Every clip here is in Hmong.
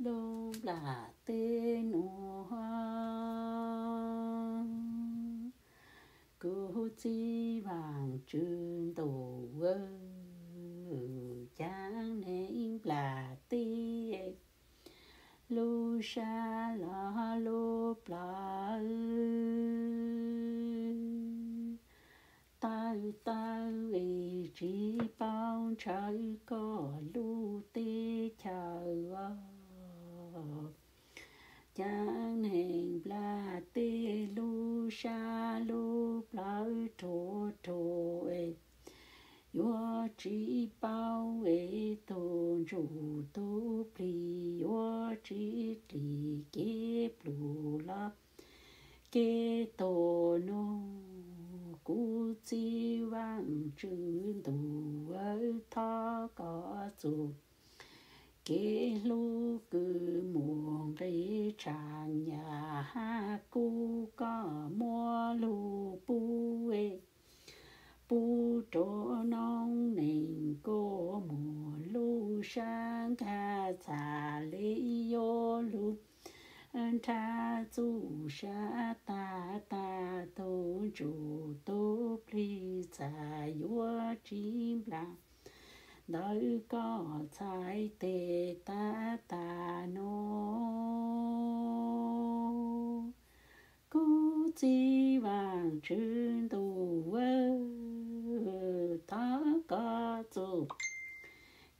lub nplaj teb nuav. Kuv txib Vaajtswv ntuj, caav neeg nplaj teb, lub sab los lub plawv, tawv tawv es tsis paub ntshaw koj lub teb chaws. Caav neeg nplaj teb, lub sab lub plawv rhuav rhuav es yuav tsis paub es tug ntsuj tug plig yuav tsis dlim kev pluag los kev tuag nuav. Kuv txib Vaajtswv ntuj, thov koj txuj kev hlub kws muaj nqis tshaj nyaj, hab kuv koj muab lug pub, pub rua noob neeg kua muag lub sab nkag txhaj le yuav lug nrhav txuj sab tag tag, tug ntsuj tug plig txhaj yuav tsis nplaj ntawm koj txhais tes tag tag nuav. Kuv txib Vaajtswv ntuj, thov koj txuj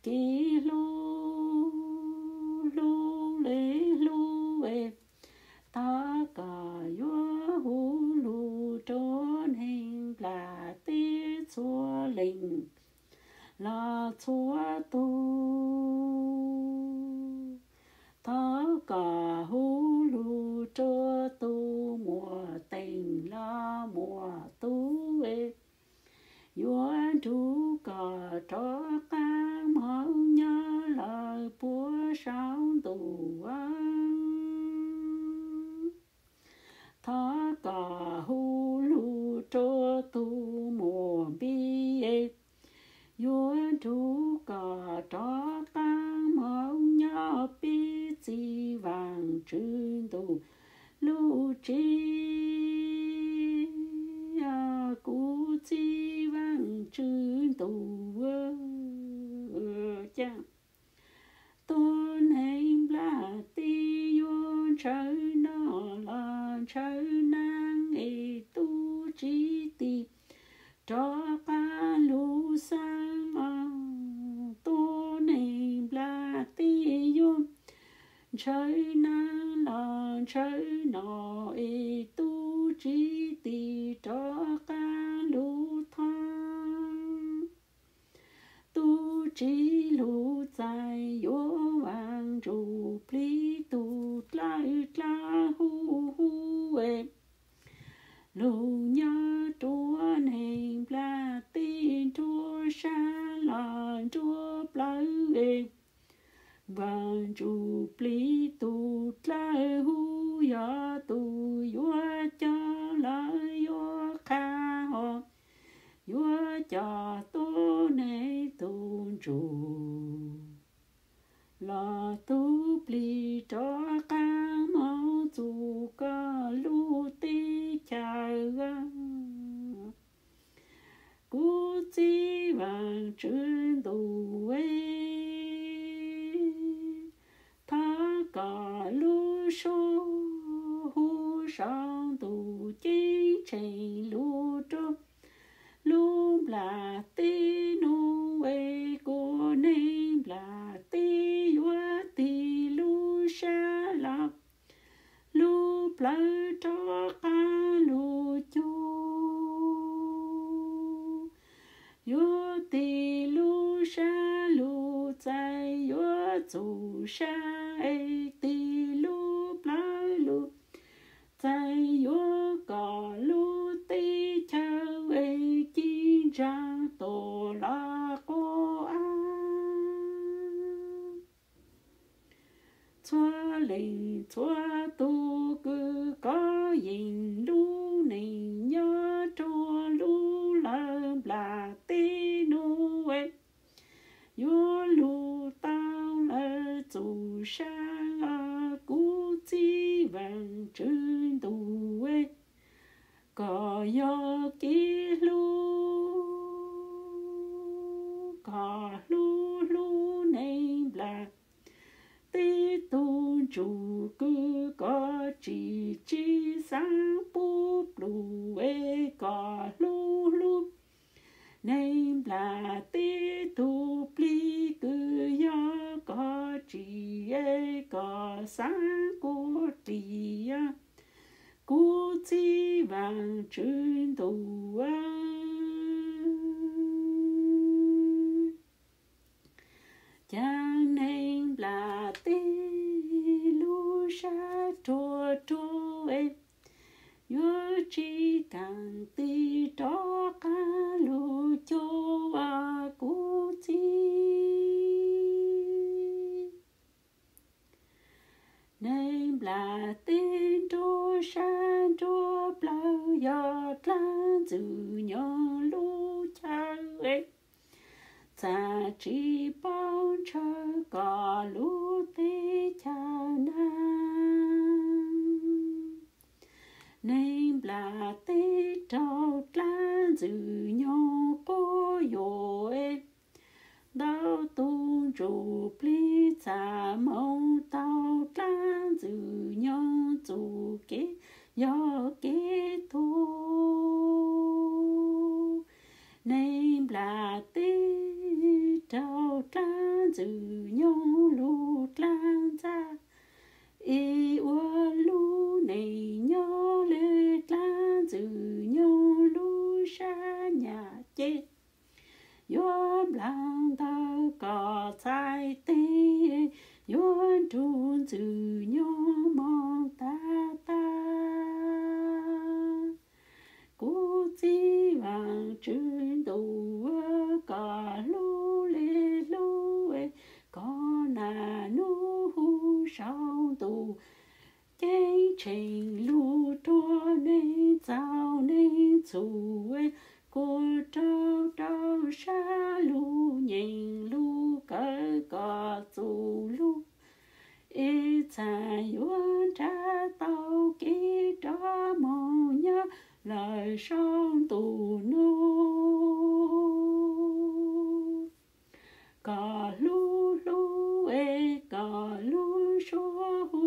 kev hlub, hlub le hlub, thov koj yuav hu lug rua neeg nplaj teb txhua leej los txhua tug. Thov koj hu lug rua tug muaj teem los muaj tub, yuav nrug koj rov qaab moog nyob lawm puag saum ntuj. Thov koj hu lug rua tug muaj npiv, yuav nrug koj rov qaab moog nyob pib txi Vaajtswv ntuj lub tsev. Kuv txib Vaajtswv ntuj, ca tuab neeg nplaj teb yuav ntshaw noj los ntshaw naav es tub tsi tis rov qaab lug xaav os. Tuab neeg nplaj teb yuav ntshaw naav los ntshaw noj es tub tsi tis rov qaab lug thoob. Tub tsi lug txais yuav Vaajtswv Ntsujplig tug dlawb dlawb huv huv es lug nyob rua neeg nplaj teb nruab sab los nruab plawv es Vaajtswv Plig tug dlawb huv yog tug yuav coj lawv yuav qha hov, yuav coj tuab neeg tug ntsuj los tug plig rov qaab moog txug koj lub teb chaws. Kuv txib Vaajtswv ntuj, thov koj lub suab huv saum ntuj ceeb tsheej lug rua lub nplaj teb nuav es kuv neeg nplaj teb yuav tig lub sab los lub plawv rov qaab lug cug, yuav tig lub sab lug txais yuav txug sab es tig lub plawv lug txais yuav kom lub teb chaws es ci ntsaa tuaj los quas av. Txhua leej txhua tug kws kov yeej lub neej nyob rua lub lawv nplaj teb nuav es yuav lug tau lawv txug sab hlub hlub neeg nplas, tib tug ntsuj kwv kom tsis txhob xaav pub pluag es kom hlub hlub neeg nplas, tib tug plig kwv yog kom tsis es kom xaav kuv tis yog kuv txiv Vaajtswv ntuj. Caag neeg nplas teb lub sab rua rua es yuav tsis kaam tig rov qaab lug cuag kuv txiv. Neeg nplas teb nruab sab nruab plawg yog dlaab ntxwg nyoog lub chaw es txaj tsis paub ntshaw kom lub teb chaws nag. Neeg nplas teb raug dlaab ntxwg nyoog quab yuam es ntau tug ntsuj plig txaj moog taug dlaab ntxwg nyoog txuj kev yog kev tuag. Neeg nplas teb raug dlaab ntxwg nyoog lug dlaab ntxaj es ua lub neej nyob le dlaab ntxwg nyoog lub sab nyam ces yuav nplaag ntawg kom txhais teg, yuav nrug ntxwg nyoog moog tag tag. Kuv txiv Vaajtswv ntuj, koj hlub le hlub, koj naj nub hu sau ntuj ceeb tsheej lug rua neeg txaus neeg txhum, kuas raug rau sab lug nyeem lug kawm koj txuj lug es txhaj yuav nrhav tau kev rov moog nyob lawm saum ntuj nuav. Koj hlub hlub es koj lub suab hu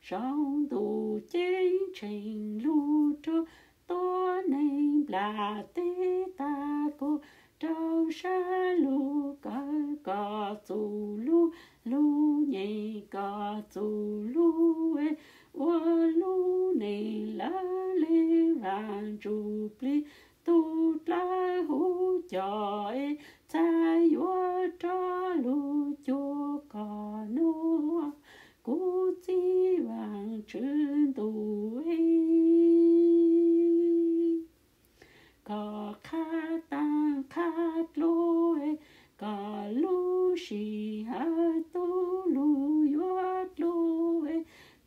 sau ntuj ceeb tsheej lug rua tuab neeg nplas teb tag, kuas rau sab lug kawm koj txuj lug, lug nyeem koj txuj lug, ua lub neej lawv le Vaajtswv plig tug dlawb huv coj es txhaj yuav rov lug cuag koj nuav, kuv txiv Vaajtswv ntuj. Koj qha taag qha dlua, koj lub sij hawm tub lug yuav dlua,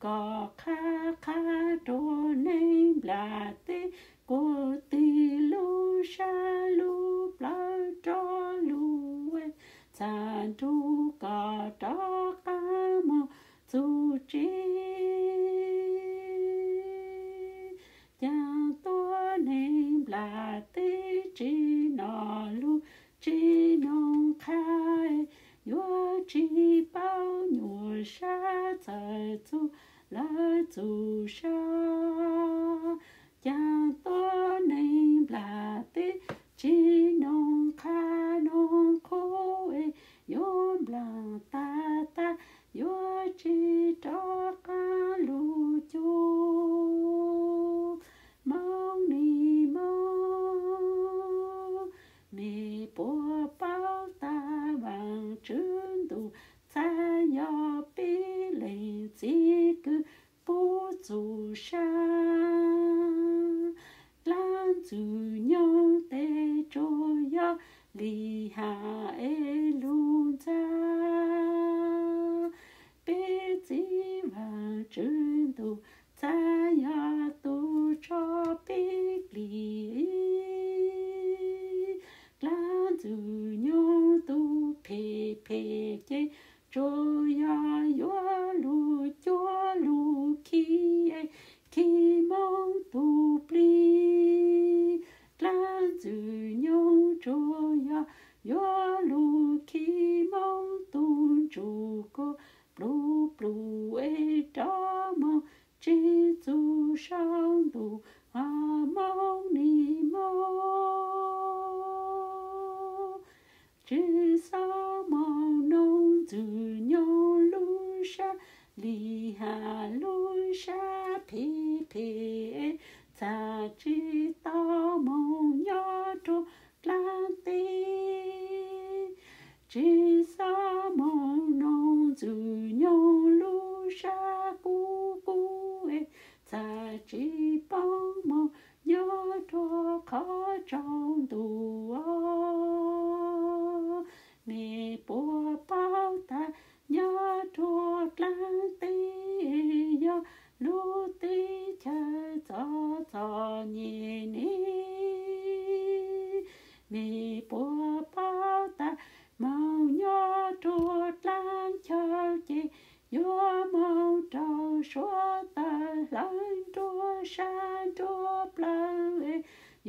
koj qha qha rua neeg nplas teb, kuas tig lub sab lub plawv rov lug, txhaj nrug koj rov qaab moog txug tsev. Caag tuab neeg nplas teb tsi nov lug tsi noog qha, yuav tsi paub nyuaj sab txawm txug lawv txuj sa. Caag tuab neeg nplas teb tsi noog qha noog qhuav, yuav nplaag tag tag, yuav tsi rov qaab lug cuag. Moog nis moog, mej puas paub tas Vaajtswv ntuj txhaj yog peb leeg txiv kws pub txuj sa. Dlaab ntxwg nyoog teb tsuas yog li has es lug ntxag. Peb txiv Vaajtswv ntuj txhaj yog tug tso peb plig. Dlaab ntxwg nyoog tug phem phem ces tsuas yog yuav lug cuag lug khi, khi moog tug plig. Dlaab ntxwg nyoog tsuas yog Yuav lug khi Moob tug ntsuj kua plum plum es rov moog tsi txug sau ntuj, Moob nim moog. Tsi xob moog noog Ntxwg Nyoog lub sab, Lis Has lub sab phem phem, txhaj tsi tau moog nyob rua dlaab teb. Tsi xob moog noog Ntxwg Nyoog lub sab kub kub, txhaj tsi paub moog nyob rua qhov tsaus ntuj. Mej puas paub tas nyob rua dlaab teb yog lub teb chaws txom txom nyem ne? Mej puas paub tas moog nyob rua dlaab chaw ces yuav moog raug suav tawm hlawv nruab sab nruab plawv,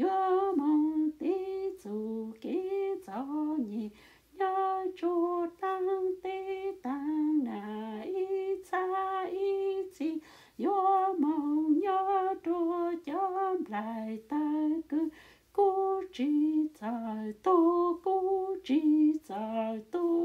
yuav moog tib txug kev txom nyem nyob rua dlaab teb taag nag ib txhab ib txhis, yuav moog nyob rua cov nplaig tawg kws kuj tsi txawj tuag kuj tsi txawj tu.